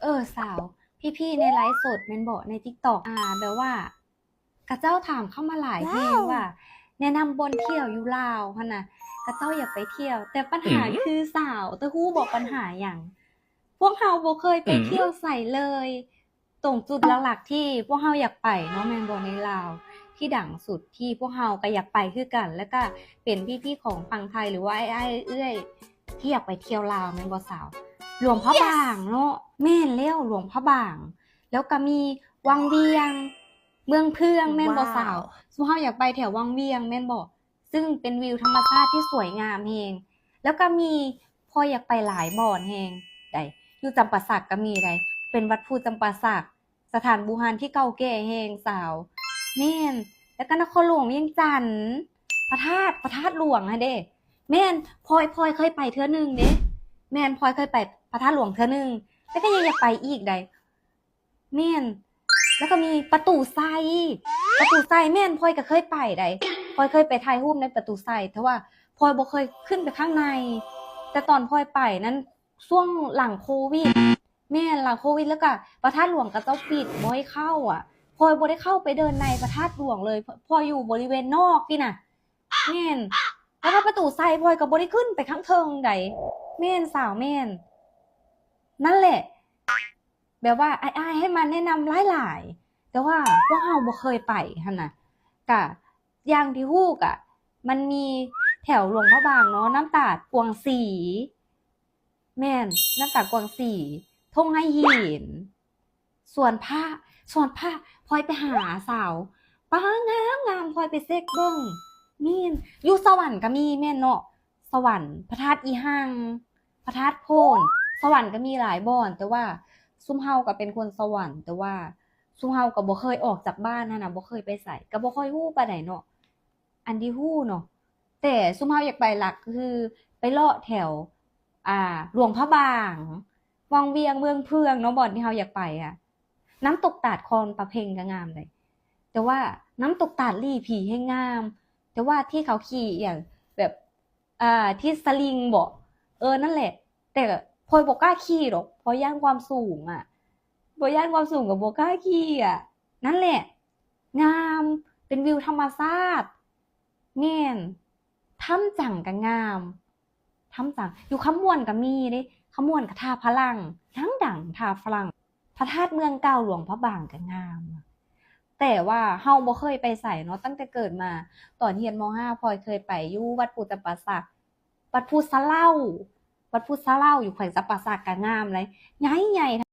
ເອີສາວ ພີ່ໆໃນໄລຟ໌ສົດແມ່ນບໍ່ ໃນຕິກຕັອກ ອ່າ ແບບວ່າ ຂະເຈົ້າຖາມເຂົ້າມາຫຼາຍແຮງວ່າ ແນະນຳບ່ອນທ່ຽວຢູ່ລາວຫັ້ນນະ ຂະເຈົ້າຢາກໄປທ່ຽວ ແຕ່ບັນຫາຄືສາວ ເຈົ້າຮູ້ບໍ່ບັນຫາຫຍັງ? ພວກເຮົາບໍ່ເຄີຍໄປທ່ຽວໃສເລີຍ. ຕົງຈຸດຫຼັກໆທີ່ພວກເຮົາຢາກໄປເນາະ ແມ່ນບໍ່ ໃນລາວ ທີ່ດັງສຸດທີ່ພວກເຮົາກໍຢາກໄປຄືກັນ ແລ້ວກໍເປັນພີ່ໆຂອງຝັ່ງໄທ ຫຼືວ່າອ້າຍໆເອື້ອຍໆທີ່ຢາກໄປທ່ຽວລາວ ແມ່ນບໍ່ສາວ? ຫຼວງພະບາງເນາະ. ແມ່ນແລ້ວ ຫຼວງພະບາງ ແລ້ວກໍມີວັງວຽງ ເມືອງເພື່ອງ ແມ່ນບໍ່ສາວ? ຊຸມເຮົາຢາກໄປແຖວວັງວຽງແມ່ນບໍ່? ຊຶ່ງເປັນວິວທຳມະຊາດທີ່ສວຍງາມແຮງ ແລ້ວກໍມີ ຂ້ອຍຢາກໄປຫຼາຍບ່ອນແຮງໃດ໋ ຢູ່ຈຳປາສັກກໍມີໃດ໋ ເປັນວັດພູຈຳປາສັກ ສະຖານບູຮານທີ່ເກົ່າແກ່ແຮງສາວ. ແມ່ນ ແລ້ວກໍນະຄອນຫຼວງວຽງຈັນ ພະທາດ ພະທາດຫຼວງຫັ້ນເດ້. ແມ່ນ ພອຍ ພອຍເຄີຍໄປເທື່ອໜຶ່ງເດ້. ແມ່ນ ພອຍເຄີຍໄປພະທາດຫຼວງເທື່ອໜຶ່ງ ແລ້ວກໍຍັງຢາກໄປອີກໃດ໋. ແມ່ນ ແລ້ວກໍມີປະຕູໄຊ ປະຕູໄຊ ແມ່ນ ພອຍກໍເຄີຍໄປໃດ໋ ພອຍເຄີຍໄປຖ່າຍຮູບໃນປະຕູໄຊ ແຕ່ວ່າພອຍບໍ່ເຄີຍຂຶ້ນໄປຂ້າງໃນ. ແຕ່ຕອນພອຍໄປນັ້ນ ຊ່ວງຫຼັງໂຄວິດ ແມ່ນ ຫຼັງໂຄວິດ ແລ້ວກໍພະທາດຫຼວງເຂົາເຈົ້າປິດບໍ່ໃຫ້ເຂົ້າອະ ພອຍບໍ່ໄດ້ເຂົ້າໄປເດີນໃນພະທາດຫຼວງເລີຍ ພອຍຢູ່ບໍລິເວນນອກພີ້ນະ. ແມ່ນ ແລ້ວກໍປະຕູໄຊ ພອຍກໍບໍ່ໄດ້ຂຶ້ນໄປຂ້າງເທິງໃດ໋. ແມ່ນສາວ ແມ່ນ ນັ້ນແຫຼະ ແບບວ່າອ້າຍໆໃຫ້ມາແນະນຳຫຼາຍໆ ແຕ່ວ່າພວກເຮົາບໍ່ເຄີຍໄປຫັ້ນນະ. ກະຢ່າງທີ່ຮູ້ກະ ມັນມີແຖວຫຼວງພະບາງເນາະ ນ້ຳຕາດກວາງສີ ແມ່ນ ນ້ຳຕາດກວາງສີ ທົ່ງໄຫຫີນ ສວນພະ ສວນພະ ພອຍໄປຫາສາວ ປ້າ ງາມໆ ພອຍໄປເຊັກເບິ່ງ. ແມ່ນ ຢູ່ສະຫວັນກໍມີແມ່ນເນາະ ສະຫວັນ ພະທາດອີຮັ່ງ ພະທາດໂພນ ສະຫວັນກໍມີຫຼາຍບ່ອນ ແຕ່ວ່າຊຸມເຮົາກໍເປັນຄົນສະຫວັນ ແຕ່ວ່າຊຸມເຮົາກໍບໍ່ເຄີຍອອກຈາກບ້ານຫັ້ນນະ ບໍ່ເຄີຍໄປໃສ ກໍບໍ່ຄ່ອຍຮູ້ປານໃດເນາະ. ອັນທີ່ຮູ້ເນາະ ແຕ່ຊຸມເຮົາຢາກໄປຫຼັກຄືໄປເລາະແຖວ ອ່າ ຫຼວງພະບາງ ວັງວຽງ ເມືອງເພື່ອງເນາະ ບ່ອນທີ່ເຮົາຢາກໄປອະ. ນ້ຳຕົກຕາດຄອນປາເພັງກໍງາມໃດ໋ ແຕ່ວ່ານ້ຳຕົກຕາດຫຼີ່ຜີແຮ່ງງາມ ແຕ່ວ່າທີ່ເຂົາຂີ່ອີ່ຫຍັງແບບ ອ່າ ທີ່ສະລິງບໍ ເອີ ນັ້ນແຫຼະ ແຕ່ພອຍບໍ່ກ້າຂີ່ດອກ ພອຍຢ້ານຄວາມສູງອະ ພອຍຢ້ານຄວາມສູງກໍບໍ່ກ້າຂີ່ອະ. ນັ້ນແຫຼະ ງາມ ເປັນວິວທຳມະຊາດ. ແມ່ນ ຖ້ຳຈັງກໍງາມ ຖ້ຳຈັງ ຢູ່ຄຳມ່ວນກໍມີເດ້ ຄຳມ່ວນກໍທ່າຝຣັ່ງ ດັງໆ ທ່າຝຣັ່ງ ພະທາດເມືອງເກົ່າຫຼວງພະບາງກໍງາມ ແຕ່ວ່າເຮົາບໍ່ເຄີຍໄປໃສເນາະ ຕັ້ງແຕ່ເກີດມາ ຕອນຮຽນ ມໍຫ້າ ພອຍເຄີຍໄປຢູ່ວັດພູຈຳປາສັກ ວັດພູສະເຫຼົ່າ ວັດພູສະເຫຼົ່າ ຢູ່ແຂວງຈຳປາສັກກໍງາມເລີຍ ໃຫຍ່ໆ.